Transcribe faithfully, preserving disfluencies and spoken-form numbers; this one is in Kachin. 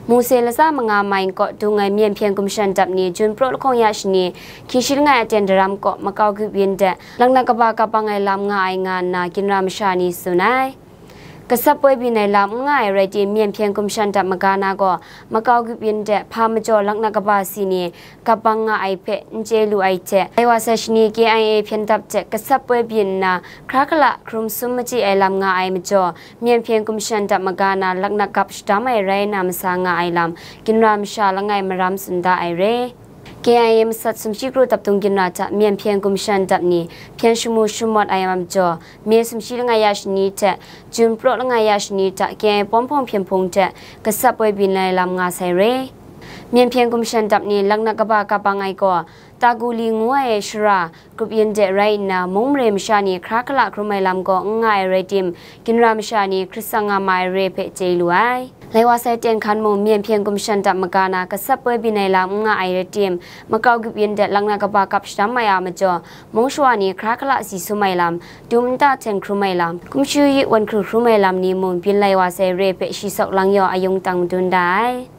Mungse latsa manga mai kaw dung ai Myen Hpyen Gumshan Dap ni Jun praw lahkawng ya shani hkyi shi langai aten daram kaw makau grup yin de laknak kaba kap bang ai lam nga ai nga nna ginra masha ni tsun ai. Gasat poi byin ai lam n nga ai rai tim, Myen Hpyen Gumshan Dap maga na gaw makau grup yin de hpa majaw laknak kaba si ni kap bang nga ai hpe n chye lu ai hte, lai wa sai shani K I A hpyen dap hte gasat poi byin nna hkra hkala hkrum sum machyi ai lam nga ai majaw, Myen Hpyen Gumshan Dap maga na laknak kap shadam ai rai na masa nga ai lam ginra masha langai maram tsun da ai re. K I A masat sumshi kru dap dung ginra hta Myen Hpyen Gumshan Dap ni hpyen shamu shamawt ai majaw, May sumshi langai ya shani hte Jun praw langai ya shani hta K I A pawm hpawng hpyen hpung hte gasat poi byin ai lam nga sai re. Myen Hpyen Gumshan Dap ni laknak kaba kap bang ai gaw, Taguli ngu ai shara grup yin de rai nna, mung mare masha ni hkra hkala hkrum ai lam gaw n nga ai rai tim, ginra masha ni hkrit tsang nga ma ai re hpe chye lu ai. Lai wa sai ten hkan mung, Myen Hpyen Gumshan Dap maga na gasat poi byin ai lam n nga ai rai tim, makau grup yin de laknak kaba kap shadam ai a majaw, mung shawa ni hkra hkala si sum ai lam, dum nta hteng hkrum ai lam, kumshu yi wan hkru hkrum ai lam ni mung byin lai wa sai re hpe shi sawk lang yaw ayung tang madun da ai.